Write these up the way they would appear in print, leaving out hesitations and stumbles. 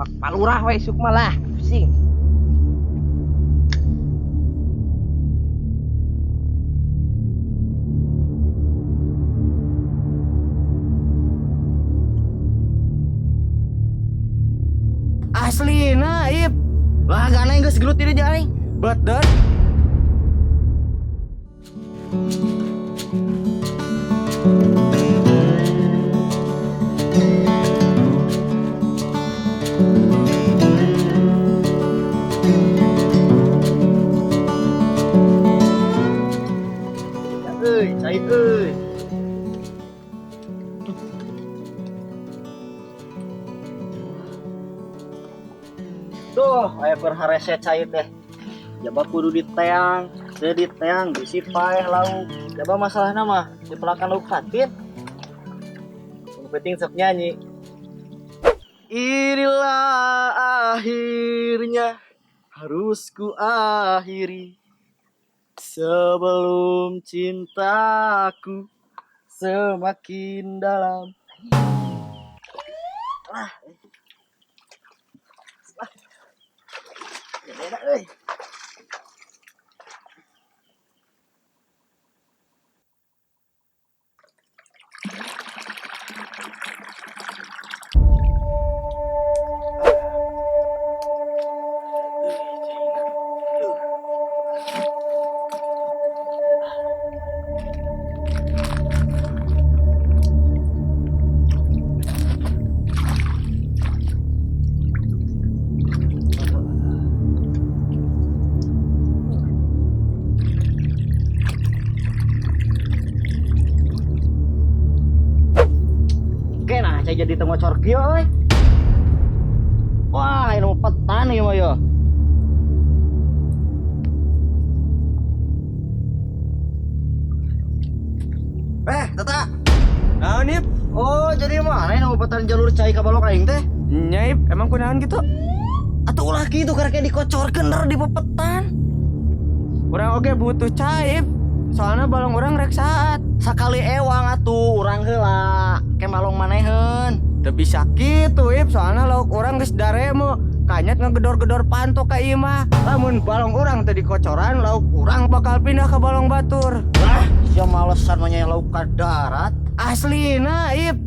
Mak palurah we isuk malah pusing. Aslina, Ip. Lah gana geus gelut ieu jeung aing. Bener. Ya euy, cai euy. Duh, aya keur harese cai teh. Jaba kudu diteang, teu diteang bisi paeh lauk. Jaba masalahna mah dipelakan lauk fatin. Nu penting sok nyanyi. Inilah akhirnya harus ku akhiri sebelum cintaku semakin dalam. Lah. Lah. Beda euy. Oke, nah saya jadi teu ngocor kieu euy. Wah, ini mau petan ieu mah yo. Eh, Tata. Naon, Ip? Oh, jadi mana ini mau petan jalur cai ka balong aing teh? Nya, Ip, emang kunaon gitu? Atuh ulah kitu karek dikocorkeun ner di pepetan. Urang oge butuh cai, Ip. Soalnya balong urang rek saat. Sakali ewang atuh urang heula ke balong maneheun. Teu bisa kitu, Ip, soalnya lauk urang geus daremo. Kanyat ngegedor-gedor panto ka imah. Lamun balong urang teu dikocoran, lauk urang bakal pindah ke balong batur. Lah, sia malesan mah nya lauk ka darat. Aslina, Ip.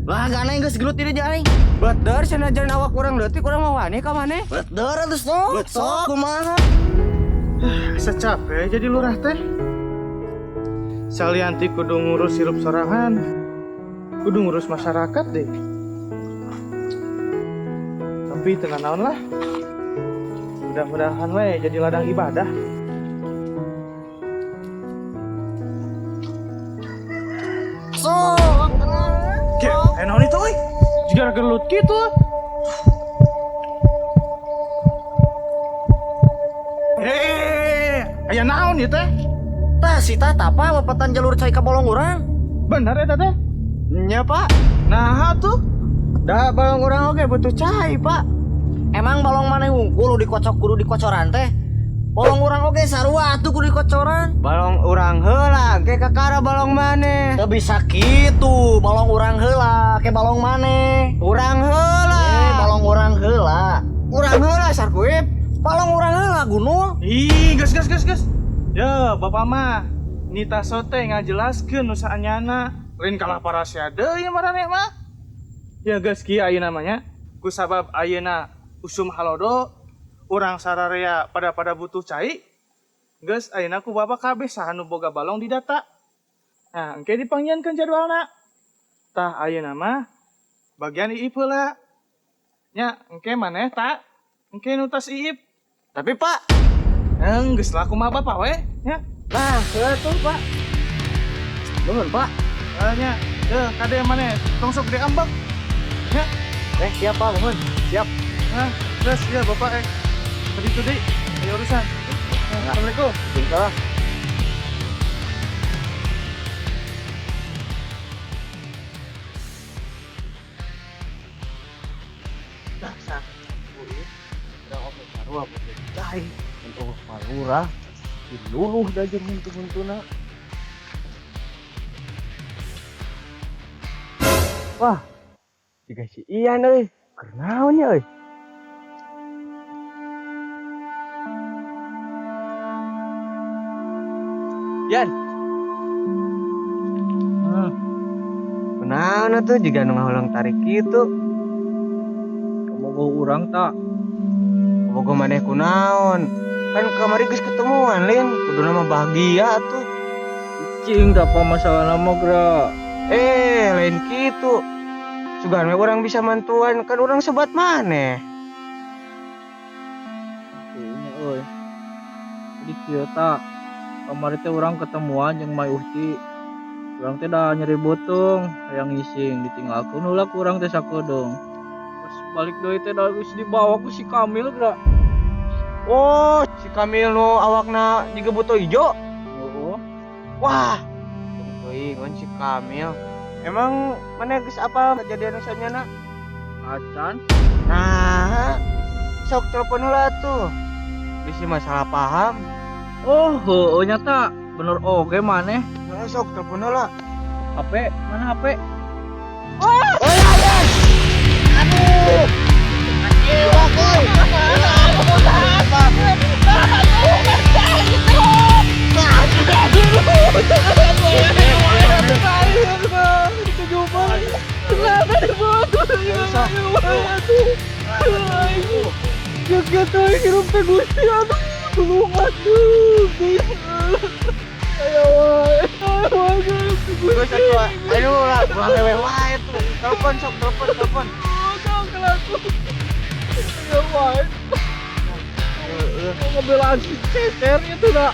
Lah, gana geus gelut ieu jeung aing. Bener sanajan awak urang leutik urang mah wani ka maneh. Bener atuh sok. Bet sok. Kumaha? Asa capek jadi lurah teh. Salianti kudu ngurus hirup sorangan, kudu ngurus masyarakat deh. Tapi tenang naon lah. Mudah-mudahan we jadi ladang ibadah. Sok. Ke, naon itu euy? Jiga gelut kitu. Eh, aya naon ieu teh? Tah si Tata apa pepetan jalur cai ka balong urang? Bener eta teh? Nya, Pak. Nah, tuh. Da balong urang oge butuh cai, Pak. Emang balong maneh wungkul dikocok kudu dikocoran teh? Balong urang oge sarua atuh kudu dikocoran. Balong urang heula, ke kakara balong maneh. Teu bisa kitu, balong urang heula ke balong maneh. Urang heula. Eh, balong urang heula. Urang heula sarku, Ip. Balong urang heula gunung. Ih, gas gas gas gas. Ya, bapak mah nita sote ngajelaskeun nu saanyana. Lain kalah parasia deui maraneh mah. Ya geus kieu ayeuna mah nya. Ku sabab ayeuna usum halodo urang sararea pada butuh cai. Geus ayeuna ku bapak kabeh saha nu boga balong didata. Nah, engke dipanggiankeun jadwalna. Tah ayeuna mah bagian Iip heula. Nya, engke maneh tak? Engke nu tas Iip. Tapi, Pak, Geus lah kumaha bapak we nya. Nah, heula tuh, Pak. Nuhun, Pak. Nya, deuh kade maneh tong sok gede ambek. Nya. Eh, siap, Pak, nuhun. Siap. Nah, terus ya bapak tadi tuh deui aya urusan. Nah, Assalamualaikum. Waalaikumsalam. Dasar. Urang oge sarua butuh cai. Untuk palurah diluluh da jeung huntu-huntuna. Wah, jiga si Ian euy. Keur naon nya euy? Yan. Kunaon atuh jiga nu ngahuleng tarik kitu. Kabogoh urang tak. Kabogoh maneh kunaon? Kan kamari geus ketemuan, Lin. Kuduna mah bahagia atuh. Cing da apa masalah mah geura. Lain kitu. Sugan we urang bisa mantuan, kan urang sobat maneh. Nya euy. Jadi kieu ta. Kamari teh urang ketemuan jeung Mai Uhti. Urang teh da nyeri beuteung, hayang ngising ditinggalkeun heula ku urang teh sakedeung. Pas balik deui teh da geus dibawa ku si Kamil geura. Oh, si Kamil nu awakna jiga buto ijo. Heeh. Wah, teuing si Kamil. Emang mana geus apa kejadian sanyana? Acan. Nah, sok telepon heula tuh. Bisi masalah paham. Oh, heueuh nya ta. Bener oge maneh. Nah, sok telepon heula. HP, mana HP? Wah! Oh, ya, aduh. Kecewa euy. Aduh lah, ulah lewe wae tuh. Telepon sok, telepon. Ngebelaan si cecer itu dah.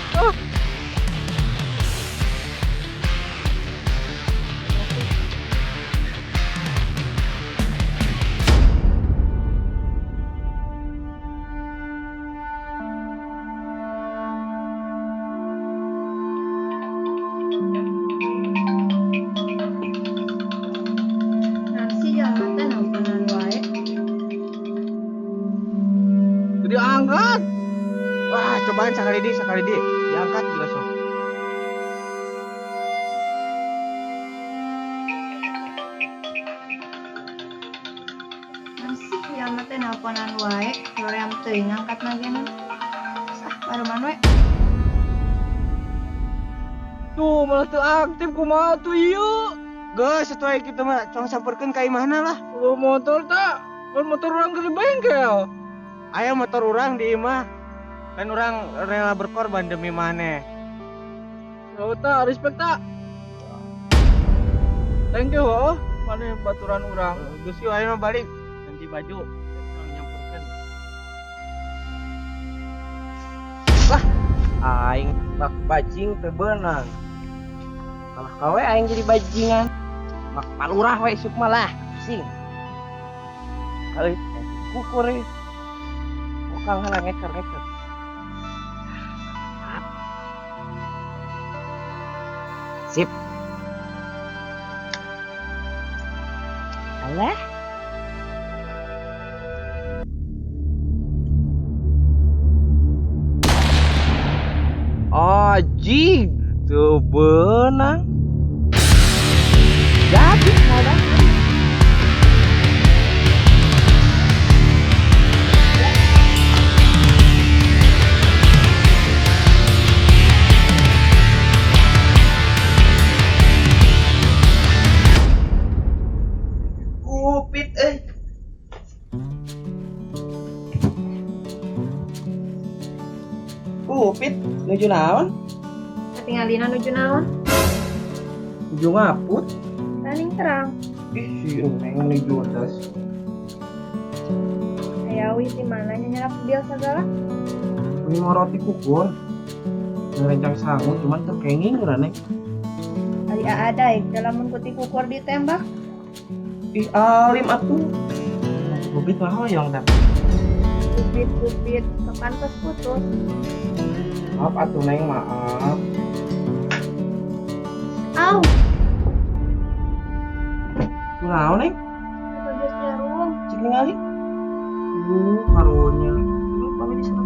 Nanti jalan teh nelponan wae. Jadi angkat. Wah, cobaan sekali di. Diangkat juga sok. Nanti jalan teh nelponan wae, hoream teuing ngangkat nagena. Sah paruman we. Tuh, malah teu aktif kumaha tuh ieu. Geus atuh kitu mah tong samperkeun ka imahna lah. Oh, motor tak? Kan motor urang ke bengkel. Aya motor urang di imah. Kan urang rela berkorban demi maneh. Oh, tak, respect tak. Thank you, oh. Maneh baturan urang. Geus yeuh ayo mah balik ganti baju. Nyamperkeun. Lah, aing bak bajing teu beunang. Kalah kawe aing jadi bajingan. Bak palurah we isuk mah lah, pusing. Kali kukur euy. Bokang heula ngeker-ngeker. Sip. Alah. Anjing, teu beunang. Jadi modal. Kupit euy. Kupit nuju naon? Katingalina nuju naon? Nuju ngaput. Taning terang. Ih, si Neng nuju atas. Aya awi ti mana nyerap bil sagala? Ini mau roti kukur. Ngerencang sangu cuman teu kenging urang Neng. Ari aadaik lamun kuti kukur ditembak. Ih, alim atuh. Kupit mah hoyong tah. Kupit-kupit kapan pas putus. Maaf atuh Neng, maaf. Au. Kunaon Neng? Bagus jarum. Cik ningali. Karunya. Lu pamit di sana.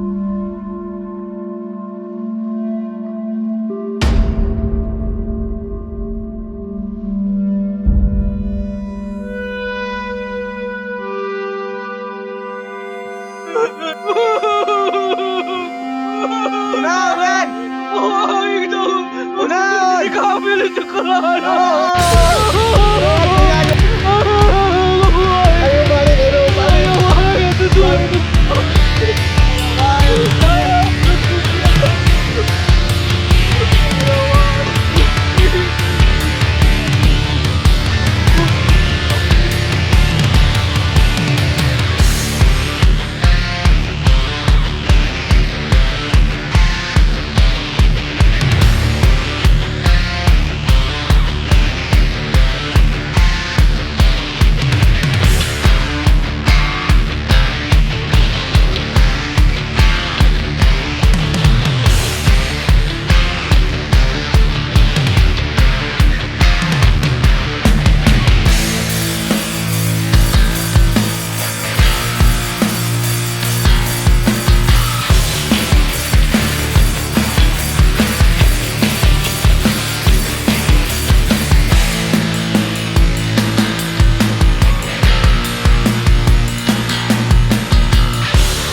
Kunaon, Ren? Oh, itu. Kunaon? Pilih cekelan.